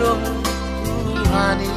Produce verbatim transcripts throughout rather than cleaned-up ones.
Tuhan i.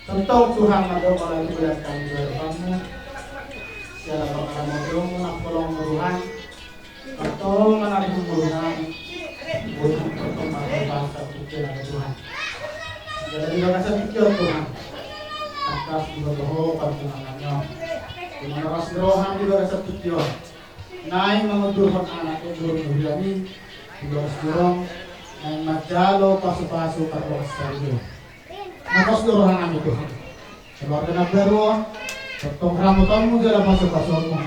Tongtong Tuhan, mandok ma lagu berat kami di hadapan-Mu. Siala pangalaman domu, nang polong Tuhan. Tongtong ma na di hadapan-Mu Tuhan. Buat tongtong ma di bagasan tingki on Tuhan. Jadi di bagasan tingki on Tuhan, tangkas diboto Ho parjuangan nami on. Di na ro roham di bagasan tingki on, naeng mangundurhon anak ni boru ni huriami di bagas jurong, naeng manjalo pasupasu pardongan saripe. Na pos do roha nami Tuhan. Keluarga na baru on, tongtong ramotonmu jala pasupasuonmu.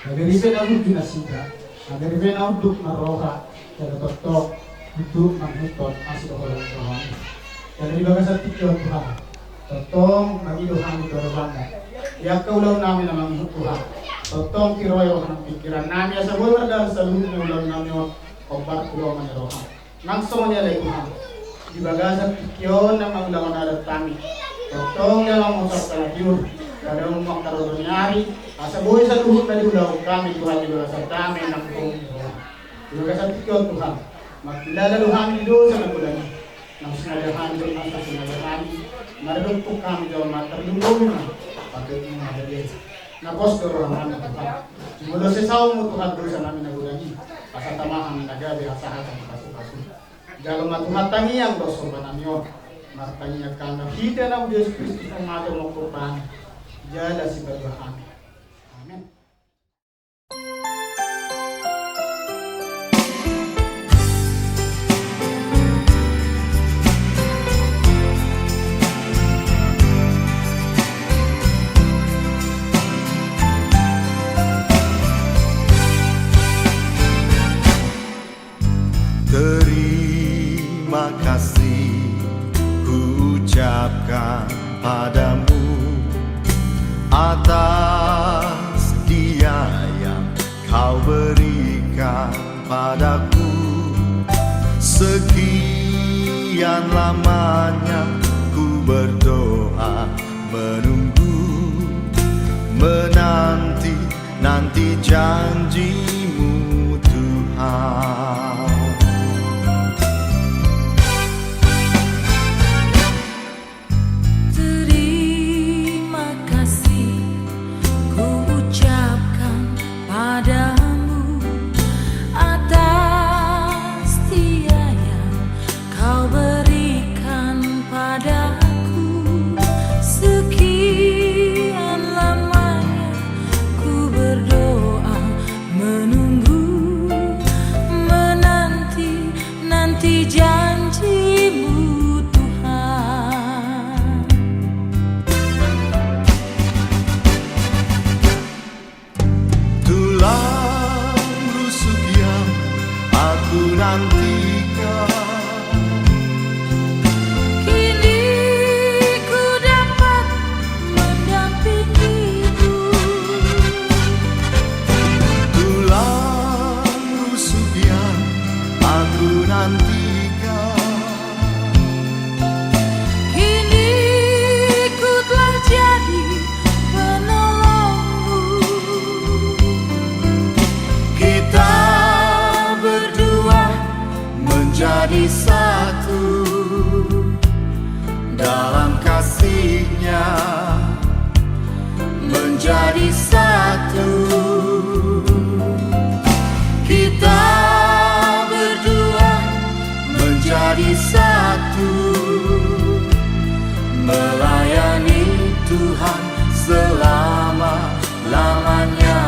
Gabe ripe na burju nasida, gabe ripe na unduk marroha, jala tongtong unduk mangihuthon asi dohot holong ni roham. Jala di bagasan tingki on Tuhan, tongtong mangido hami tu adopanmu. Di angka ulaon nami na mangihut Tuhan, tongtong tiroi roha nang pingkiran nami asa boi mardalan saluhut ni ulaon nami on hombar tu lomo ni roham. Nang songon i ale Tuhan, di bagasan tingki on nang mangulahon adat hami, tongtong ia ma mosar salatiur, pada umur karoro ni ari, asa boi saluhutna diulahon hami Tuhan di bagasan dame nang tung. Di bagasan tingki on Tuhan, marpilala do hami di dosa na godang i. Naung singada hami dohot naung so singada hami, maradophon hami jolma, tarlumobi ma pangkatmu na badia i. Na pos do rohanami Tuhan. Molo sai saut Tuhan dosa nami na godang i, asa tama hami na gabe hasahatan pasupasu. Jalo ma Tuhan tangiang dohot somba nami on. Martangiang hami marhite Anakmu Jesus Kristus na mate mangkorban jala sipaluahon hami. Amen. Terima kasih ku ucapkan padamu atas dia yang kau berikan padaku. Sekian lamanya ku berdoa, menunggu, menanti nanti janji-Mu, Tuhan. Terima kasih ku ucapkan padamu atas dia yang Kau berikan padaku. Sekian lamanya ku berdoa, menunggu, menanti, nanti janji-Mu, Tuhan. Tulang rusuk yang aku nantikan. Kini ku dapat mendampingimu. Tulang rusuk yang aku nantikan. Kini ku telah jadi penolongmu. Kita berdua menjadi satu dalam kasih-Nya, menjadi satu. Kita berdua menjadi satu, melayani Tuhan selama-lamanya.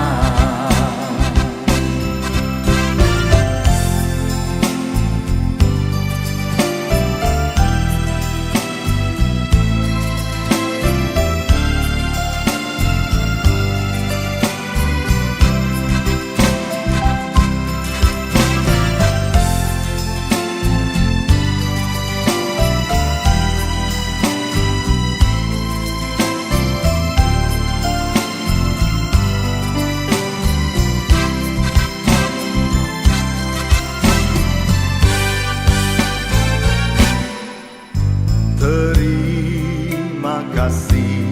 Terima kasih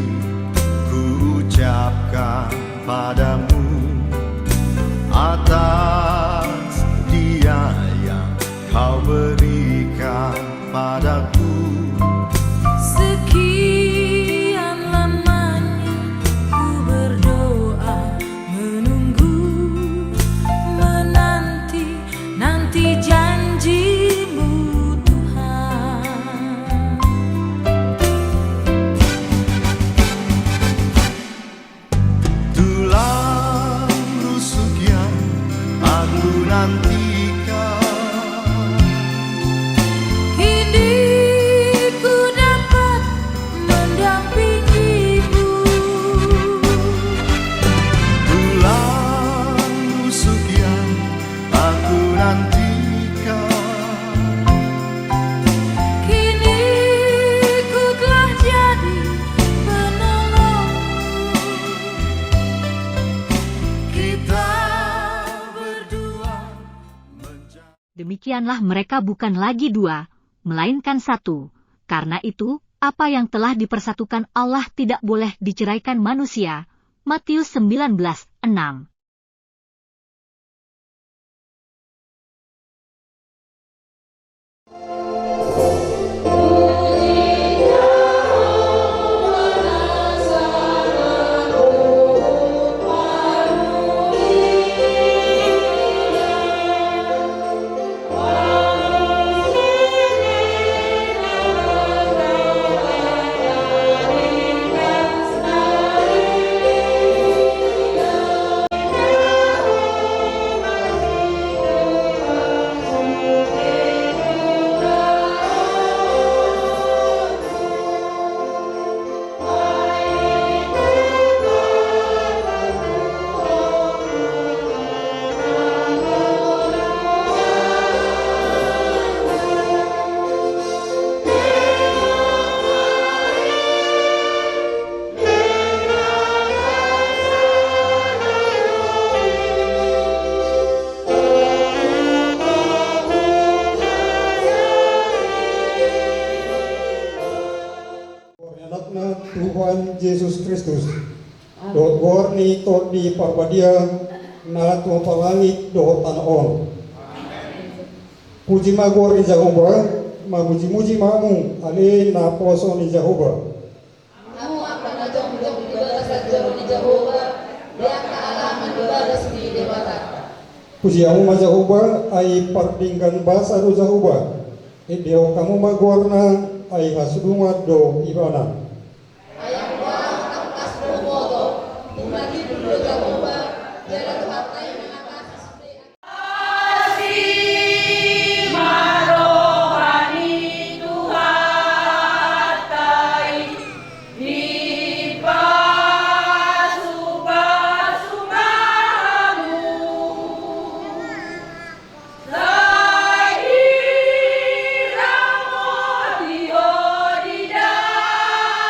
ku ucapkan padamu atas dia yang Kau berikan padaku. Sekian lamanya ku berdoa, menunggu, menanti, nanti janji-Mu, Tuhan. Tulang rusuk yang aku nantikan. Kini ku dapat mendampingimu. Tulang rusuk yang aku nantikan. Kini ku telah jadi penolongmu. Kita berdua menjadi. Demikianlah mereka bukan lagi dua, melainkan satu. Karena itu, apa yang telah dipersatukan Allah tidak boleh diceraikan manusia. Matius sembilan belas enam. Jesus Kristus, dohot goar ni Tondi Parbadia, na tumompa langit dohot tano on. Puji ma goar ni Jahowa, mamujimuji ma hamu ale naposo ni Jahowa. Hamu angka na jongjong di bagasan joro ni Jahowa, di angka alaman di bagas ni Debata. Puji hamu ma Jahowa, ai pardenggan basa do Jahowa. Endehon hamu ma goarna, ai hasudungan do ibana. Ai anggo ahu tangkas do huboto, tumandangkon do Jahowa, jala Tuhanta i na mangasi sude. Asi ma roha ni Tuhanta i, dipasupasu ma hamu. Sai diramoti ho di da-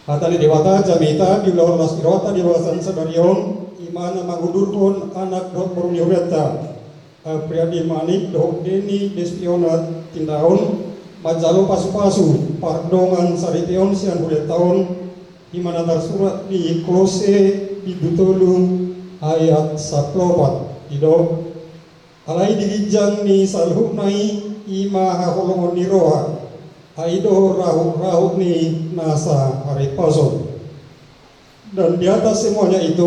Hata ni Debata jamita di ulaon las ni rohanta di bagasan sadari on, i ma na mangudurhon anak dohot boru ni hurianta, Apriyadi Manik dohot Denny Despiona Tindaon, manjalo pasupasu pardongansaripeon sian hurianta on, i ma na tarsurat di Kolose bindu tolu ayat sampulu opat, didok: Alai di ginjang ni saluhutna i, i ma haholongon ni roha, ai do rahut-rahut ni nasa haripason. Dan di atas semuanya itu,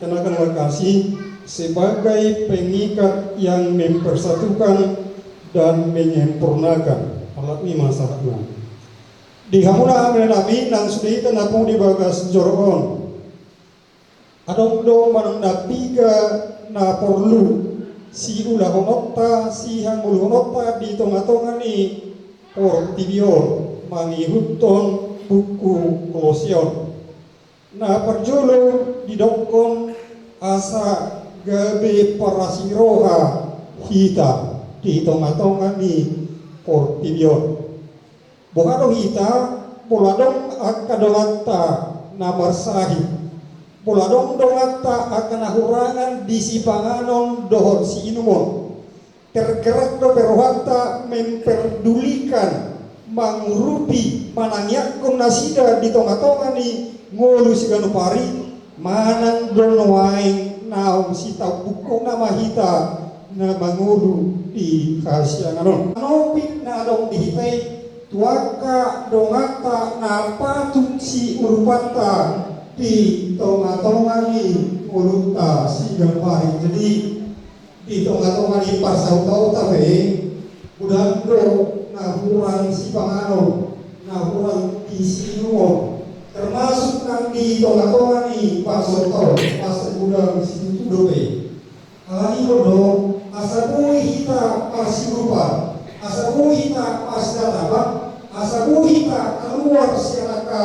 kenakanlah kasih sebagai pengikat yang mempersatukan dan menyempurnakan. Olat ni masalah. Di hamuna amang nami nang sude hita na pungu di bagas joro on, adong do manang na piga na porlu siulahononta, sihangoluhononta di tonga-tonga ni portibi on, mangihuthon buku Kolose on. Na parjolo didokhon asa gabe parasi roha hita di tonga-tonga ni portibi on. Boha do hita, molo adong angka donganta na marsahit, molo adong donganta angka na hurangan di sipanganon dohot siinumon, tergerak dope rohanta memperdulikan, mangurupi, manangianghon nasida di tonga-tonga ni ngolu siganup ari, manang do nuaeng naung sitaonon buku nama hita na mangolu di hasiangan on. Nopik na adong di hita i, tu angka donganta na patut siurupanta di tonga-tonga ni ngolunta siganup ari. Jadi, di tonga-tonga ni parsahutaonta pe, godang do na hurang sipanganon, na hurang di siinumon, termasuk nang di tonga-tonga ni parsahutaon, asa godang situtu dope. Alani i do, asa boi hita marsiurupan, asa boi hita marsitatap, asa boi hita kaluar sian angka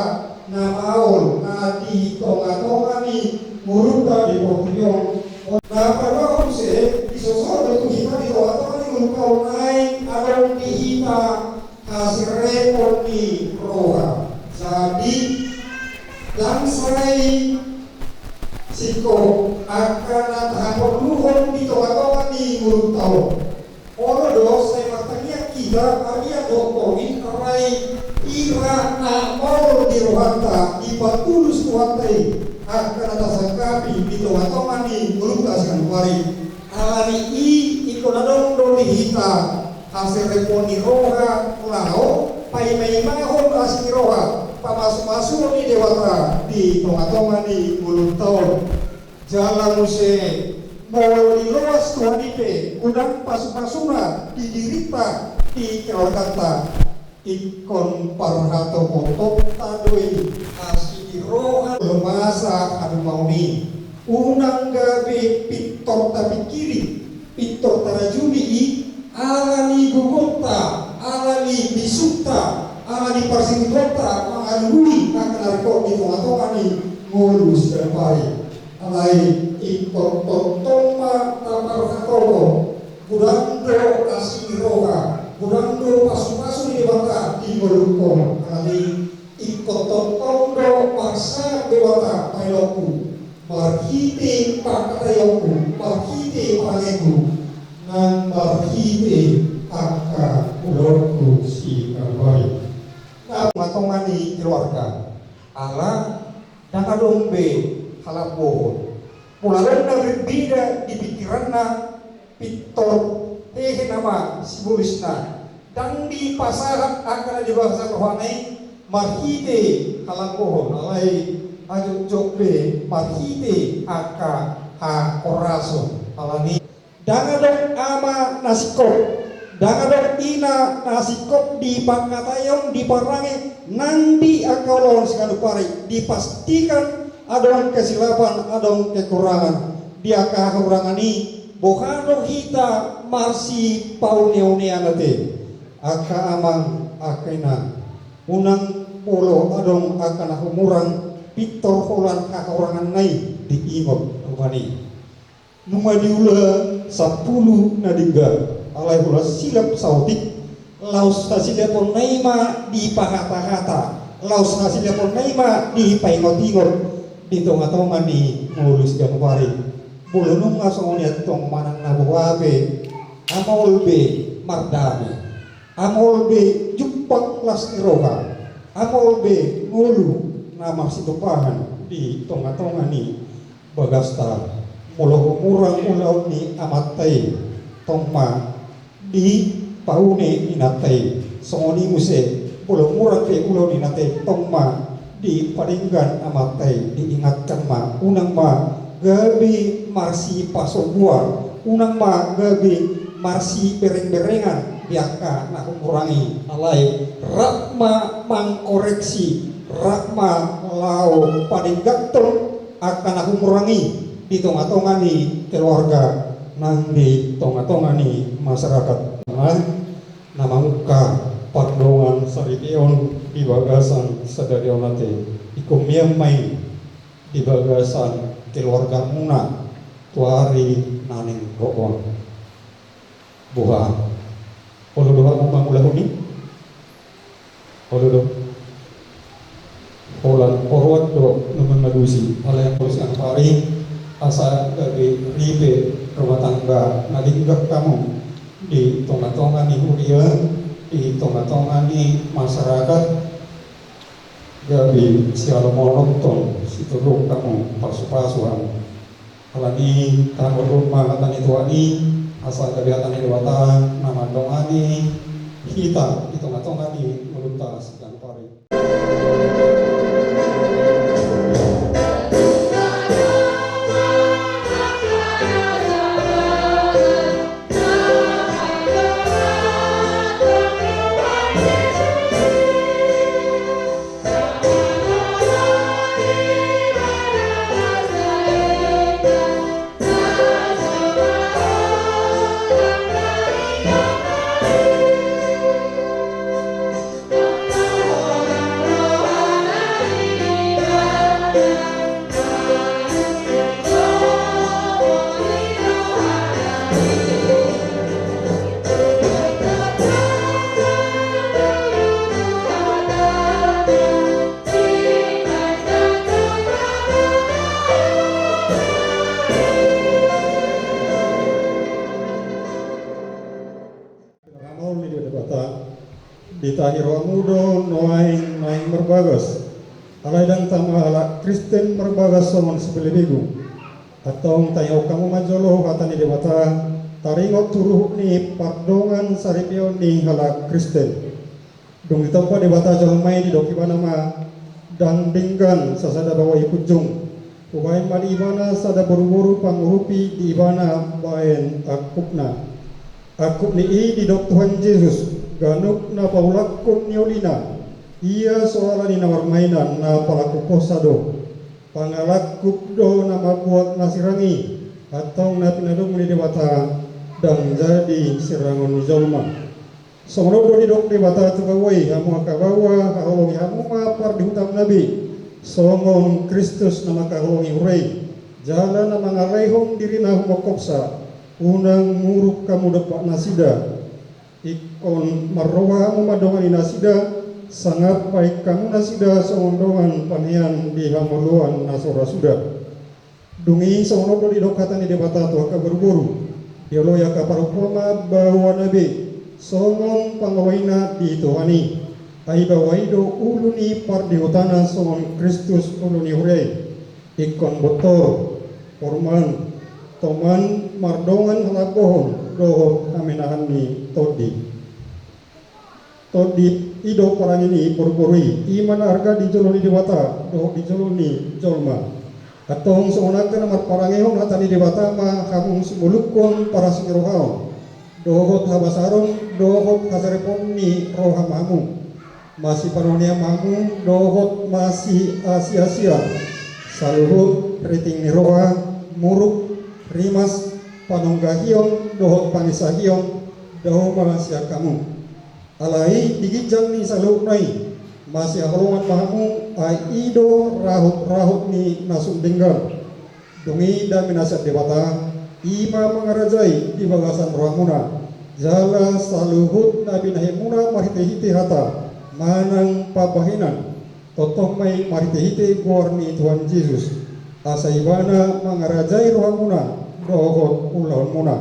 na maol na di tonga-tonga ni ngolunta di portibi on. Na paduahon muse, disosohon do tu hita di tonga-tonga ni ngolunta on, naeng adong di hita haserepon ni roha. Jadi, ndang sai singkop angka na tahaporluhon di tonga-tonga ni ngolunta on. Olo do, sai martangiang hita, ardian dohot borngin, alai hira na maol di rohanta, dipatulus Tuhanta i angka na tasangkapi di tonga-tonga ni ngolunta siganup ari. Alani i ingkon adong do di hita haserepon ni roha, laho paimaimahon asi ni roha, pamasumasuon ni Debata di tonga-tonga ni ngolunta on. Jala muse, molo diloas Tuhan i pe, godang pasupasuna di dirinta, di keluarganta, ingkon parhatopotonta do i asi ni roha, molo masa hadumaon i. Unang gabe pintor tapingkiri, pintor tarajumi i, ala ni gogonta, ala ni bisukta, ala ni parsingkotonta mangalului angka na ringkot di tonga-tonga ni ngolu siganup ari. Alai ingkon tongtong ma taparhatohon, godang do asi ni roha, godang do pasupasu ni Debata di ngolungkon. Alani i ingkon tongtong do marsahat Debata paelongku, marhite pangkataionku, marhite parangengku, nang marhite angka ulaonku siganup ari. Na tonga-tonga ni keluarga, ala ndang adong be halambohon. Molo adong na berbeda di pikiranna, pintor hehe nama sibolisna. Ndang dipasahat angka na di bagasan rohana i marhite halambohon, alai ajotjot be marhite angka hahorason. Alani i ndang adong ama na singkop, ndang adong ina na singkop di pangkataion, di parange, nang di angka ulaon siganup ari, dipastikan adong kesilapan, adong kekurangan. Di angka hahurangan i, boha do hita marsipauneaunean ate? Angka amang, angka inang, unang molo adong angka na humurang, pintor holan hahuranganna i diingot rupani. Nunga diula sampulu na denggan, alai holan silap saotik, laos hasilaponna i ma dipahatahata, Laos hasilehonna i ma dipaingot-ingot di tonga-tonga ni ngolu siganup ari. Molo nunga songon i antong manang na boha pe, amol be mardame, amol be jumpang las ni roha, amol be ngolu na marsitumpahan di tonga-tonga ni bagasta. Molo hurang ulaon ni amanta i, tong ma dipaune inanta i. Songon i muse, molo hurang pe ulaon ni inanta i, tong ma dipadenggan amanta i, diingatkan ma, unang ma gabe marsipasobuan, unang ma gabe marsibereng-berengan di angka na humurang i, alai rap ma mangkoreksi, rap ma laho padengganhon angka na humurang i di tonga-tonga ni keluarga nang di tonga-tonga ni masyarakat. Na mamungka pardongan saripeon di bagasan sadari on ate, ingkon mian ma i di bagasan keluargamuna tu ari na naeng ro on. Boha, olo do hamu mangulahon i? Olo do. Holan oroan do na mangalusi, alai anggo sian hami asa gabe ripe rumah tangga na denggan hamu di tonga-tonga ni huria, di tonga-tonga ni masyarakat, gabe sialomonothon situtu hamu, pasu-pasu hamu. Alani i tahaholongi ma hata ni Tuhan i, asa gabe hata ni Debata na mandongani hita di tonga-tonga ni ngolunta siganup ari. Hamaol ni Debata, ditahi rohamu do nuaeng naeng marbagas. Alai ndang tama halak Kristen marbagas songon sipelebegu. Antong taingothu ma jolo hata ni Debata, taringot tu ruhut ni pardongan saripeon ni halak Kristen. Dung ditompa Debata jolma i, didok Ibana ma, ndang denggan sasada baoa i punjung. Hubahen ma di Ibana sada boruboru pangurupi di Ibana bahen angkupna. Angkup ni i didok Tuhan Jesus, ganup na paulakhon ni ulina, ia so ala ni na marmainan, na palangkuphonsa do. Pangalangkup do na mambuat na sirang i, antong na pinadum ni Debata ndang jadi sirangon ni jolma. Songon on do didok Debata tu baoa i, hamu angka baoa, haholongi hamu ma pardihutamuna be, songon Kristus na mangkaholongi huria i, jala na mangalaihon dirina humongkopsa, unang muruk hamu dompak nasida. Ingkon marroha hamu mandongani nasida, sangap paik hamu nasida songon dongan panean di hangoluan na so ra suda. Dung i songon on do didok hata ni Debata tu angka boruboru, dioloi angka parompuan ma baoana be songon pangoloina di Tuhan i. Ai baoa i do ulu ni pardihutana songon Kristus ulu ni huria i. Ingkon bontor, porman, toman mardongan halambohon dohot hamenahan ni tondi. Tondi i do parange ni boruboru i, i ma na arga di jolo ni Debata dohot di jolo ni jolma. Antong songon angka na marparangehon hata ni Debata ma hamu, sumolukhon parasinirohaon dohot habasaron dohot hasaripon ni roha ma hamu. Masipanuanean ma hamu dohot masiasiasian saluhut riting ni roha, muruk, rimas, panonggahion dohot pangisahion dao ma sian hamu. Alai di ginjang ni saluhutna i, masihaholongan ma hamu, ai i do rahutrahut ni na sun denggan. Dung i dame na sian Debata, i ma mangarajai di bagasan rohamuna, jala saluhut na binahemuna marhitehite hata manang pambahenan, Tongtong ma i marhitehite goar ni Tuhan Jesus, asa Ibana mangarajai rohamuna dohot ulaonmuna.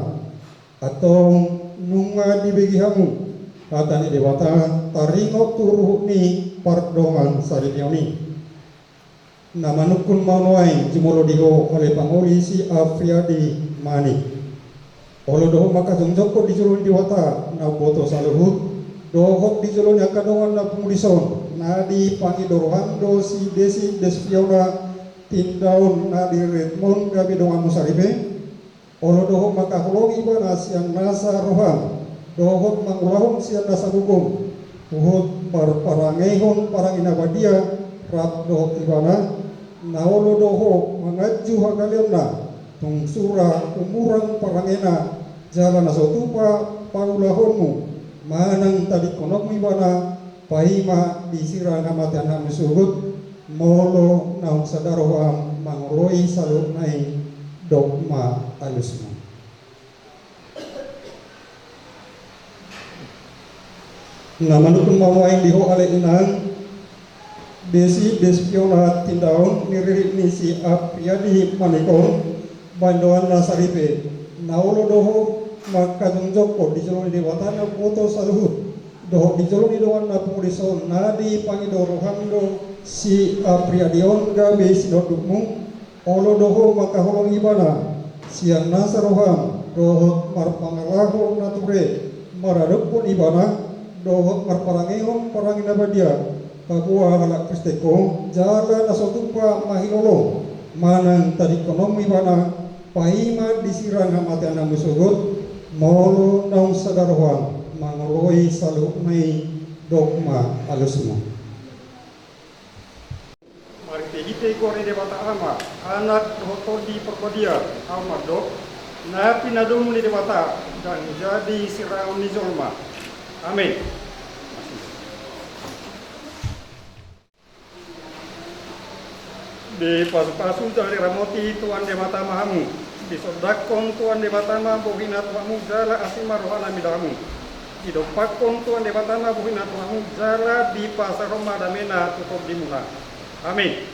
Antong nunga dibege hamu hata ni Debata taringot tu ruhut ni pardongansaripeon i. Na manungkun ma nuaeng jumolo di ho ale pangoli si Afriadi Manik. Olo do ho mangkajongjongkon di jolo ni Debata na umboto saluhut, dohot di jolo ni angka dongan na pungu dison na dipangido roham do si Desi Despiona Tindaon na di Redmond gabe donganmu saripe. Olo do ho mangkaholongi ibana sian nasa roham, dohot mangulahon sian nasa gogom, huhut marparangeihon parange na badia rap dohot ibana, na olo do ho manganju hagaleonna, tung sura humurang parangena, jala na so tupa paulahonmu, manang tadingkononmu ibana, paima disirang hamatean hamu sogot, molo naung sada roham mangoloi saluhutna i, dok ma alusmu. Na manungkun ma nuaeng di ho ale inang, Desi Despiona Tindaon ni ririt ni si Afriadi Manik on, baen donganna saripe, na olo do ho mangkajongjongkon di jolo ni Debata na umboto saluhut, dohot di jolo ni dongan na pungu dison na dipangido roham do si Afriadi on gabe sinondukmu. Olo do ho mangkaholongi ibana sian nasa roham, dohot marpangalaho na ture maradophon ibana, dohot marparangeihon parange na badia paboa halak Kristen ho, jala na so tupa mahilolo manang tadingkononmu ibana, paima disirang hamatean hamu sogot, molo naung sada roham mangoloi saluhutna i, dok ma alusmu. Marhitehite goar ni Debata Ama, Anak dohot Tondi Parbadia, ahu mandok, na pinadomu ni Debata, ndang jadi sirangon ni jolma. Amen. Dipasupasu jala diramoti Tuhan Debata ma hamu. Disondangkon Tuhan Debata ma bohina tu hamu jala asi ma rohana mida hamu. Didompakkon Tuhan Debata ma bohina tu hamu jala dipasahat ma damena tu tondimuna. Amin.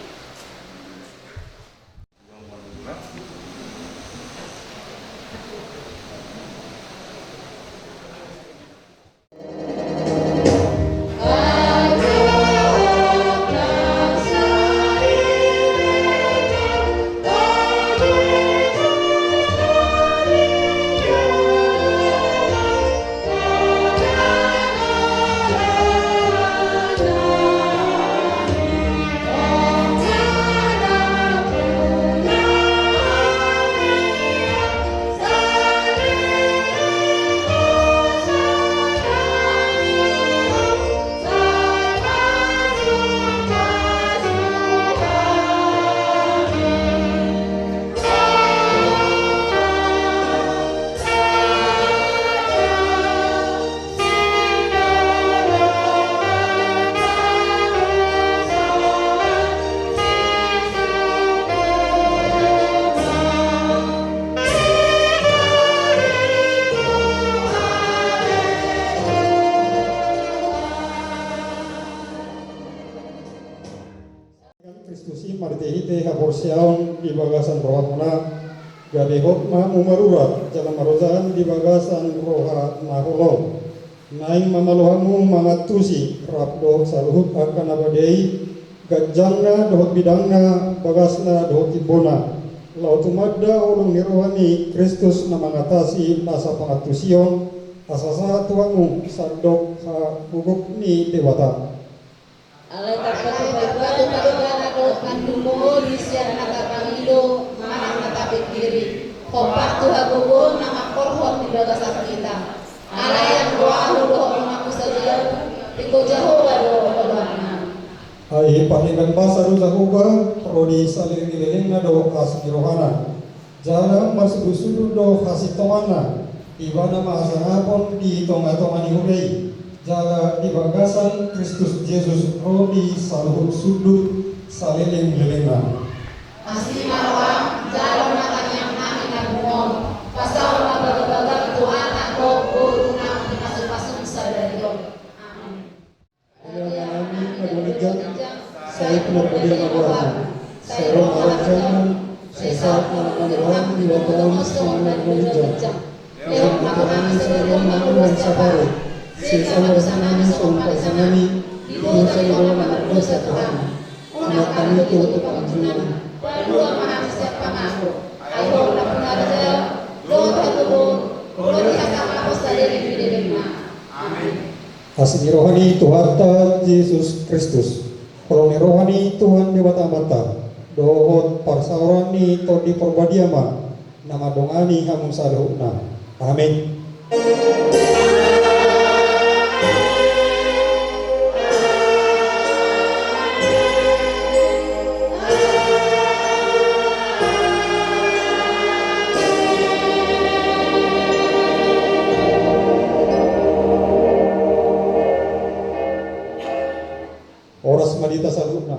Kristus i marhitehite haporseaon di bagasan rohamuna, gabe hot ma hamu marurat jala marojahan di bagasan roha na holom. Naeng ma malo hamu mangantusi rap dohot saluhut angka na badia i, ganjangna dohot bidangna, bagasna dohot imbona, laho tumanda holong ni roha ni Kristus na mangatasi nasa pangantusion, asa sahat tu hamu sandok hagogok ni Debata. Alai tarpatupa-tupa do Debata dohot tandumu di sian na tapangido manang na tapingkiri, hombar tu hagogoon na mangkorhon di bagasan hita. Alai anggo ahu dohot donganku sadari on, ingkon Jahowa do holanna. Ai pardenggan basa do Jahowa, ro di saleleng ni lelengna do asi ni rohana. Jala marsundut-sundut do hasintonganna, Ibana ma hasangapon di tonga-tonga ni huria i, jala di bagasan Kristus Jesus ro di saluhut sundut saleleng-lelengna. Asi ma roham, jalo ma tangiang nami na pungu on, pasahat ma bagak-bagak tu anak dohot boru nami na so pasu-pasu sadari on. Amin. Ia nami na dua rinjang, Marbadia ma goarmu. Sai ro ma harajaonmu. Sai saut ma lomba ni roham di banua on songon na di banua ginjang. Lehon ma tu hami sadari on hangoluan saparuhon. Sesa ma dosanami songon panesanami di dosa ni jolma na mardosa tu hami. Unang hami tutu tu pangunjunan. Palua ma hami sian pangago. Ai Ho do nampuna harajaon, dohot hatubuan, dohot hasangapon sadari on di lelengna. Amen. Asi ni roha ni Tuhanta Jesus Kristus, holong ni roha ni Tuhan Debata Amanta, dohot parsaoran ni Tondi Parbadia ma na mandongani hamu saluhutna. Amen. Horas ma di hita saluhutna.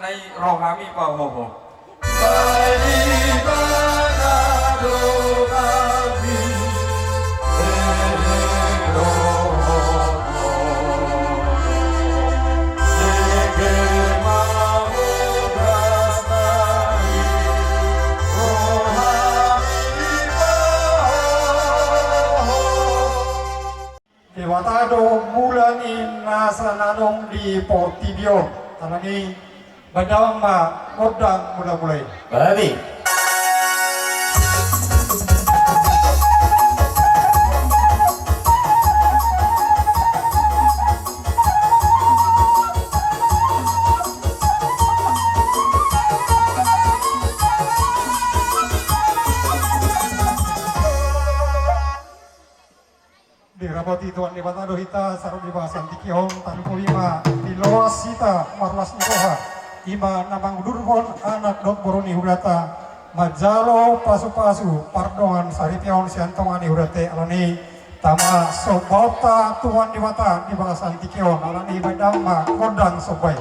Rohami pahoho. Debata do mula ni nasa na adong di portibi on. Alani i, bahen damang ma gondang mula-mula i. Babi. Dirapoti Tuhan Debata do hita sahat di bagasan tingki on, tarlumobi ma di loas hita marlas ni roha, i ma na mangudurhon anak dohot boru ni hudanta, manjalo pasu-pasu pardongan saripeon sian tonga ni hudanta. Alani i, tama sombaonta Tuhan Debata di bagasan tingki on. Alani i, bahen damang ma gondang somba i.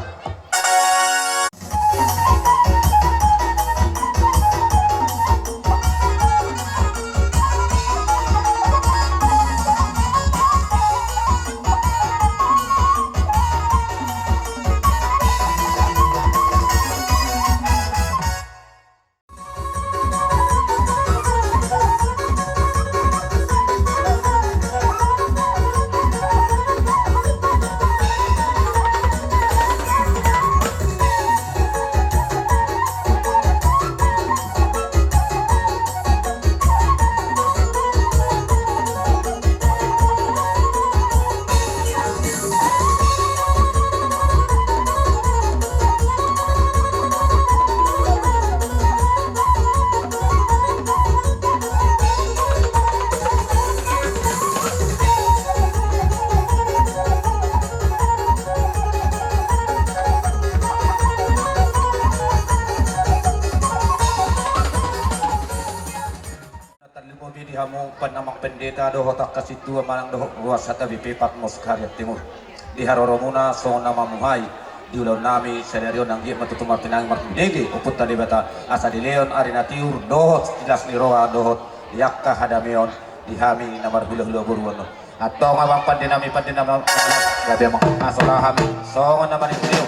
Tarlumobi di hamu umpan amang pendeta dohot angka sintua manang dohot ruas H K B P Patmos Karya Timur. Di haroromuna songon na mamuhai di ulaonnami sadari on, anggiat ma tutu martinangi marbinege ompunta Debata, asa dilehon ari na tiur dohot las ni roha dohot di angka hadameon di hami na marhulahula boru on. Antong amang pandenami, pandenami, gabe amang, asa ro hami songon na maningkuniu.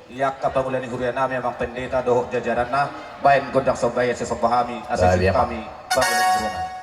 Di angka pangula ni hurianami amang pendeta dohot jajaranna, bahen gondang somba i asa sisomba hami, asa isip hami pangula ni hurianami.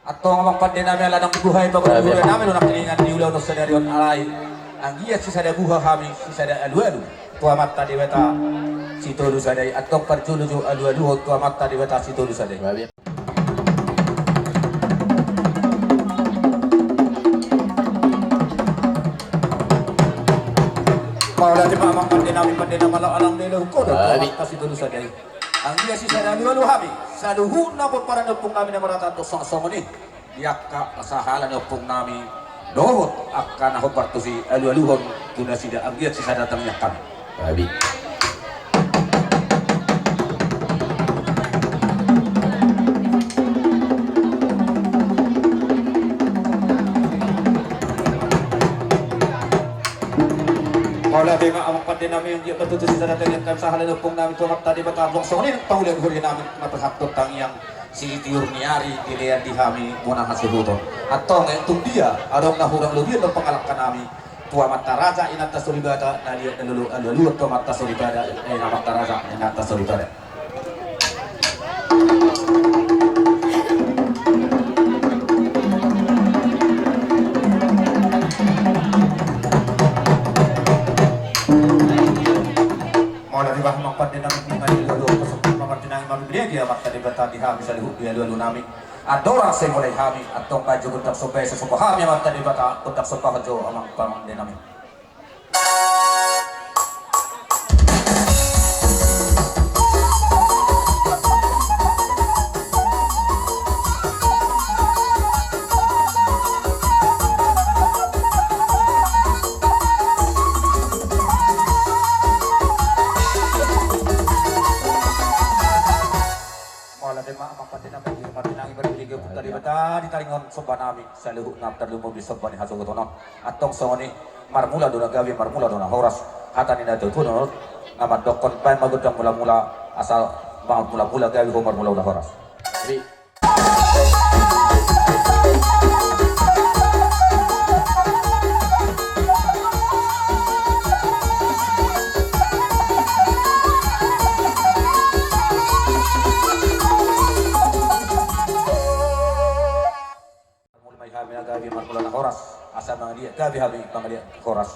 Antong amang pandenami, ala naung dibuhai pangula ni hurianami do nangkiningan di ulaon sadari on, alai anggiat sisada buha hami sisada alualu tu Amanta Debata Sitolusada i. Antong parjolo jo alualuhon tu Amanta Debata Sitolusada i. Mauliate ma amang pandenami, pande na malo alang delo hukodo tu Amanta Sitolusada i. Anggiat sisada alualu hami saluhutna pomparan ni ompungnami na marhata antong songon i. Di angka sahala ni ompungnami dohot angka na hombar tusi, alualuhon tu nasida anggiat sisada tangiang hami. Babi. Mauliate ma amang pandenami, anggiat ma tutu sisada tangiang hami sahala ni ompungnami tu Amanta Debata, antong songon i pangula ni hurianami na marhata tangiang. Sitiur ni ari dilean di hami bona hasuhuton. Antong, eh, tung dia adong na hurang lobian dohot pangalangkanami tu amanta raja inanta soripada, na liat na lolo alualuhon tu amanta soripada, eh, inanta raja inanta soripada. Debata di hami saluhut di alualu nami. Andorang sai mulai hami, antong baen jo gondang somba i, sai somba hami Amanta Debata, gondang somba hajo amang pande nami. Mauliate ma amang pande nami, martinangi marpudi gabe Amanta Debata di taringot somba nami saluhutna, tarlumobi somba ni hasohoton on. Antong songon i, marmula do na gabe, marmula do na horas. Hata ni natuatua on na mandokkon, baen ma gondang mulamula, asa marmulamula gabe ho, marmula do na horas. Jadi, mulai hami na gabe marmula na horas, asa mangaliat gabe hami mangaliat horas.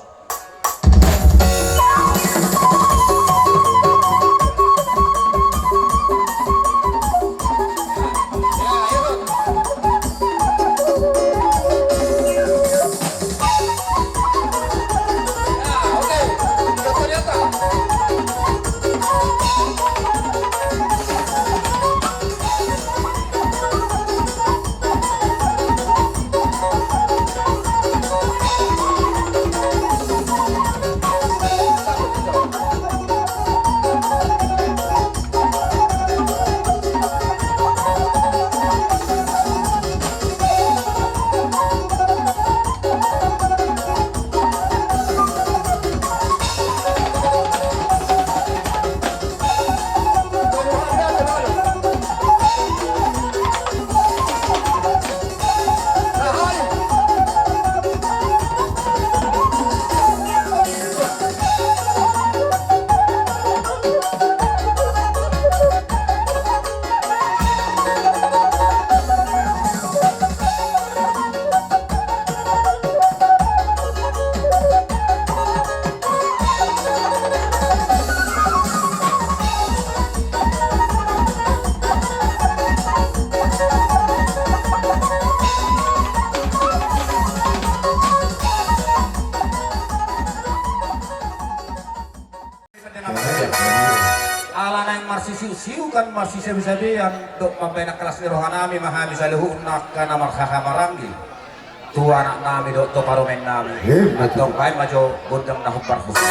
Ala naeng marsisiusiuan, marsisabesabean dohot mambahen las ni roha nami ma hami saluhutna angka na marhahamaranggi tu anak nami dohot tu parumaen nami. Antong baen ma jo gondang na hombar husi.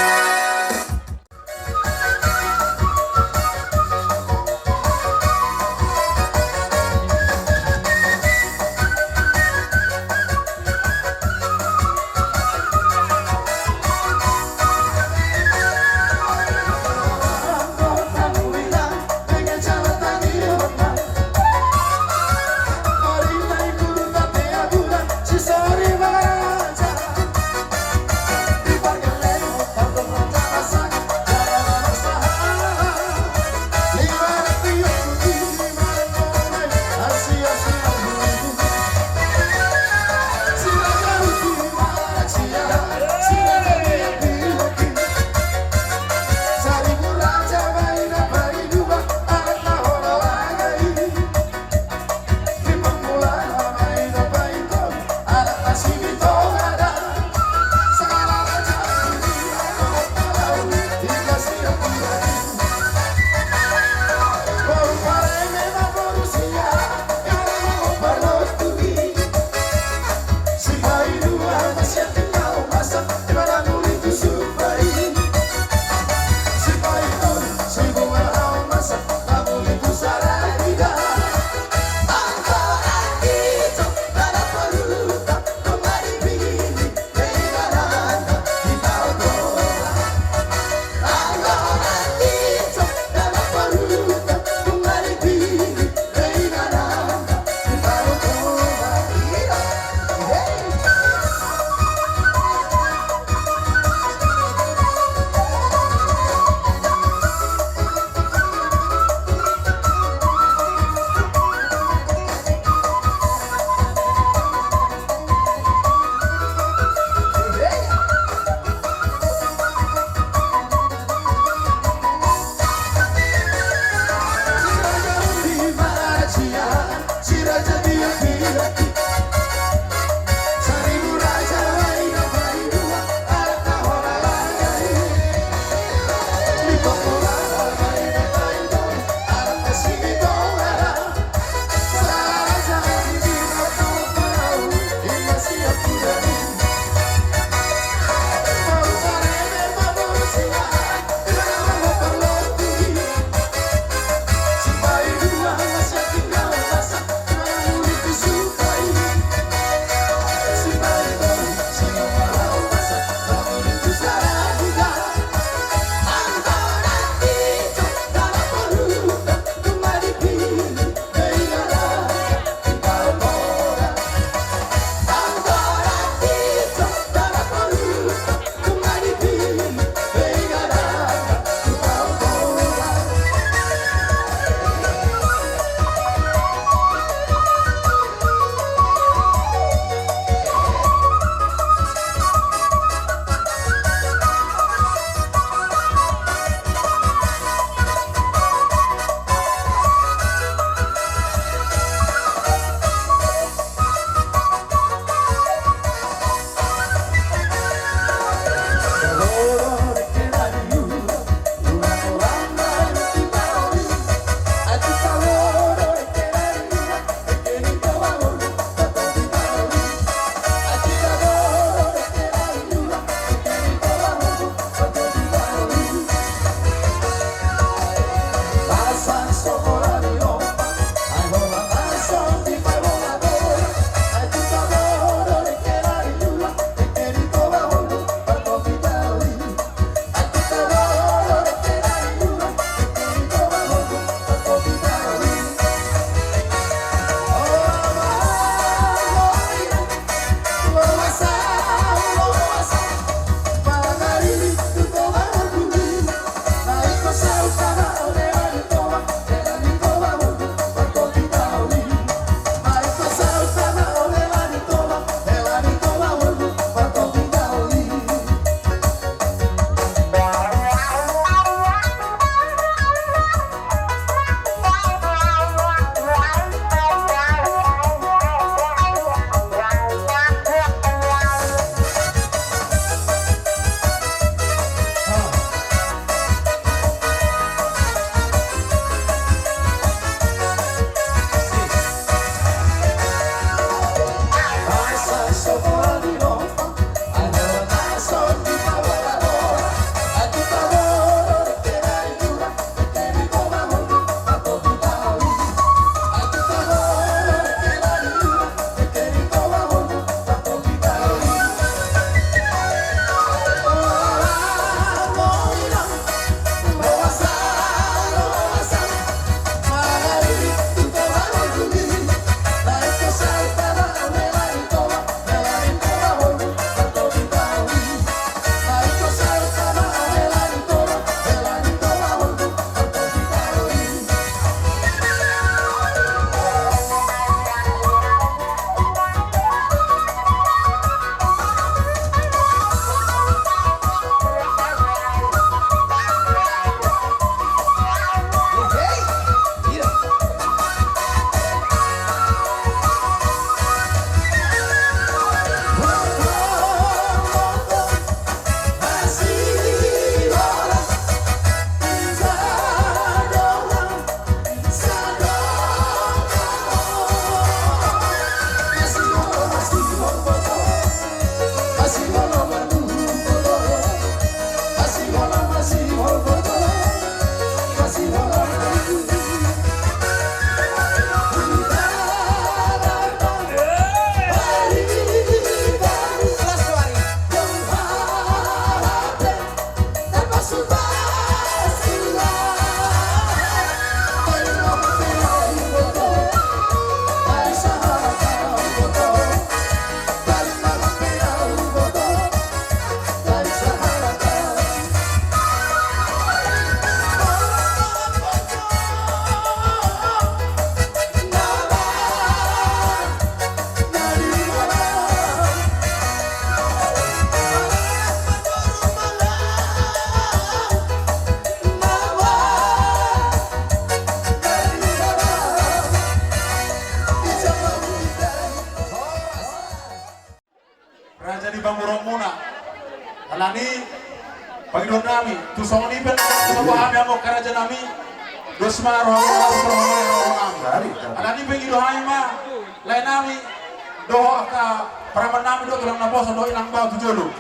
Pangurungmuna. Alani pangidoan nami tu songon i pe na so hami anggo karaja nami. Dos ma roha, roha nami. Alani pangido hami ma lae nami dohot angka parumaen nami dohot tulang naposo dohot inang bao tu jolo.